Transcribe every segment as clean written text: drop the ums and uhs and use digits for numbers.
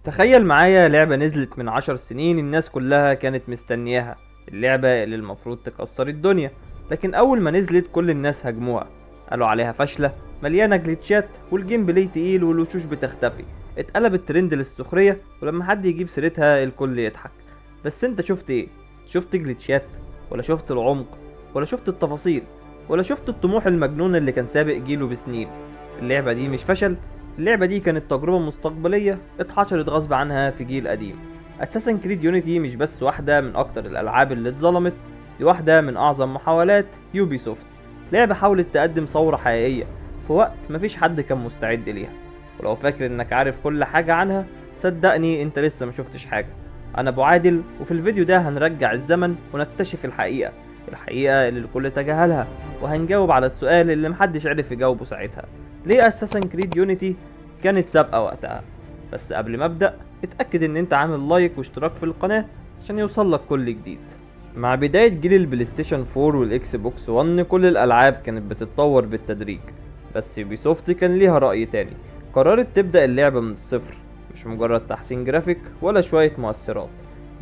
تخيل معايا لعبة نزلت من 10 سنين الناس كلها كانت مستنياها، اللعبة اللي المفروض تكسر الدنيا، لكن أول ما نزلت كل الناس هاجموها، قالوا عليها فاشلة، مليانة جليتشات، وال gameplay تقيل، والوشوش بتختفي. اتقلبت ترند للسخرية، ولما حد يجيب سيرتها الكل يضحك. بس انت شفت ايه؟ شفت جليتشات؟ ولا شفت العمق؟ ولا شفت التفاصيل؟ ولا شفت الطموح المجنون اللي كان سابق جيله بسنين؟ اللعبة دي مش فشل، اللعبة دي كانت تجربة مستقبلية اتحشرت غصب عنها في جيل قديم. Assassin's Creed Unity مش بس واحدة من أكتر الألعاب اللي اتظلمت، دي واحدة من أعظم محاولات Ubisoft. لعبة حاولت تقدم ثورة حقيقية في وقت مفيش حد كان مستعد ليها. ولو فاكر انك عارف كل حاجة عنها، صدقني انت لسه ما شفتش حاجة. انا ابو عادل، وفي الفيديو ده هنرجع الزمن ونكتشف الحقيقة، الحقيقة اللي الكل تجاهلها، وهنجاوب على السؤال اللي محدش عرف يجاوبه ساعتها: ليه Assassin's Creed Unity كانت سابقة وقتها؟ بس قبل ما ابدأ، اتأكد ان انت عامل like واشتراك في القناة عشان يوصلك كل جديد. مع بداية جيل ال PlayStation 4 وال Xbox 1 كل الالعاب كانت بتتطور بالتدريج، بس Ubisoft كان ليها رأي تاني. قررت تبدأ اللعبة من الصفر، مش مجرد تحسين جرافيك ولا شوية مؤثرات.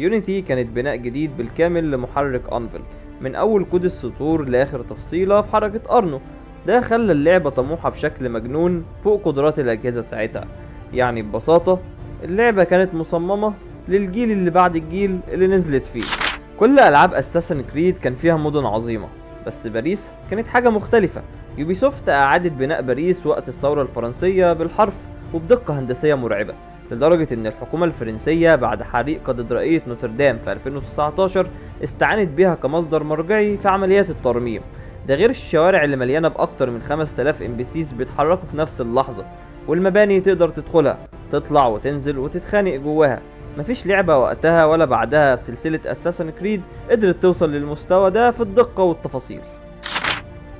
Unity كانت بناء جديد بالكامل لمحرك Anvil، من اول كود السطور لاخر تفصيلة في حركة ارنو. ده خلى اللعبة طموحة بشكل مجنون فوق قدرات الاجهزة ساعتها. يعني ببساطة اللعبة كانت مصممة للجيل اللي بعد الجيل اللي نزلت فيه. كل العاب Assassin's Creed كان فيها مدن عظيمة، بس باريس كانت حاجة مختلفة. Ubisoft اعادت بناء باريس وقت الثورة الفرنسية بالحرف وبدقة هندسية مرعبة، لدرجة ان الحكومة الفرنسية بعد حريق كاتدرائية نوتردام في 2019 استعانت بها كمصدر مرجعي في عمليات الترميم. ده غير الشوارع اللي مليانة بأكتر من 5000 NPCs بيتحركوا في نفس اللحظة، والمباني تقدر تدخلها، تطلع وتنزل وتتخانق جواها. مفيش لعبة وقتها ولا بعدها في سلسلة Assassin's Creed قدرت توصل للمستوى ده في الدقة والتفاصيل.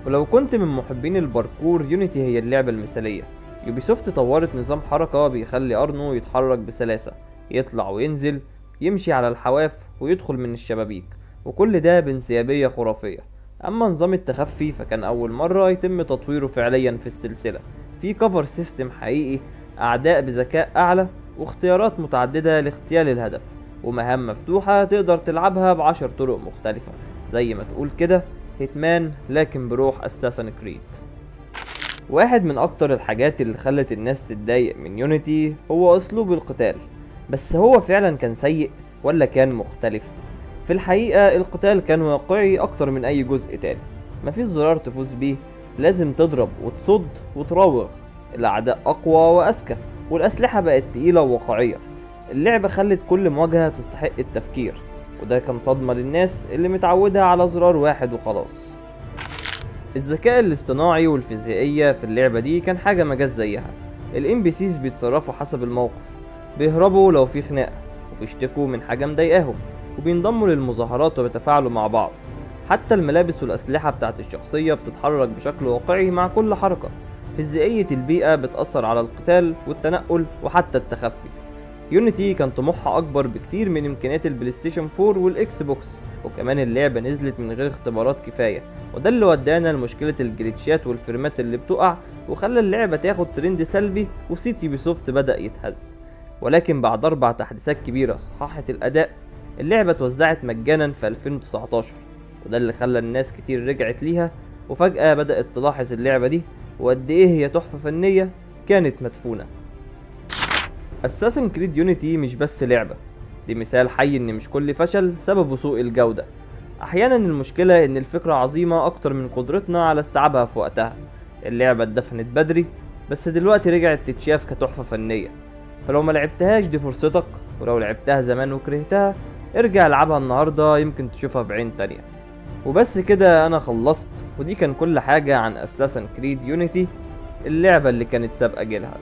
ولو كنت من محبين الباركور، Unity هي اللعبة المثالية. Ubisoft طورت نظام حركة بيخلي ارنو يتحرك بسلاسة، يطلع وينزل، يمشي على الحواف ويدخل من الشبابيك، وكل ده بانسيابية خرافية. اما نظام التخفي فكان اول مرة يتم تطويره فعليا في السلسلة، في cover system حقيقي، اعداء بذكاء اعلى، واختيارات متعددة لاغتيال الهدف، ومهام مفتوحة تقدر تلعبها ب10 طرق مختلفة، زي ما تقول كده Hitman لكن بروح Assassin's Creed. واحد من اكتر الحاجات اللي خلت الناس تتضايق من Unity هو اسلوب القتال. بس هو فعلا كان سيء ولا كان مختلف؟ في الحقيقة القتال كان واقعي اكتر من اي جزء تاني. مفيش زرار تفوز بيه، لازم تضرب وتصد وتراوغ. الاعداء اقوى واذكى، والاسلحة بقت تقيلة وواقعية. اللعبة خلت كل مواجهة تستحق التفكير، وده كان صدمة للناس اللي متعودة على زرار واحد وخلاص. الذكاء الاصطناعي والفيزيائية في اللعبة دي كان حاجة ما جاش زيها. ال NPCs بيتصرفوا حسب الموقف، بيهربوا لو في خناقة، وبيشتكوا من حاجة مضايقاهم، وبينضموا للمظاهرات وبيتفاعلوا مع بعض. حتى الملابس والأسلحة بتاعت الشخصية بتتحرك بشكل واقعي مع كل حركة. فيزيائية البيئة بتأثر على القتال والتنقل وحتى التخفي. Unity كان طموحها أكبر بكتير من إمكانيات ال PlayStation 4 وال Xbox، وكمان اللعبة نزلت من غير اختبارات كفاية، وده اللي ودانا لمشكلة الجليتشات والفريمات اللي بتقع، وخلى اللعبة تاخد ترند سلبي، وصيت Ubisoft بدأ يتهز. ولكن بعد 4 تحديثات كبيرة صححت الأداء، اللعبة اتوزعت مجانا في 2019، وده اللي خلى الناس كتير رجعت ليها، وفجأة بدأت تلاحظ اللعبة دي وقد ايه هي تحفة فنية كانت مدفونة. Assassin's Creed Unity مش بس لعبة، دي مثال حي ان مش كل فشل سببه سوء الجودة. احيانا المشكلة ان الفكرة عظيمة اكتر من قدرتنا على استيعابها في وقتها. اللعبة اتدفنت بدري، بس دلوقتي رجعت تتشاف كتحفة فنية. فلو ما لعبتهاش دي فرصتك، ولو لعبتها زمان وكرهتها ارجع العبها النهاردة، يمكن تشوفها بعين تانية. وبس كده انا خلصت، ودي كان كل حاجة عن Assassin's Creed Unity، اللعبة اللي كانت سابقة جيلها.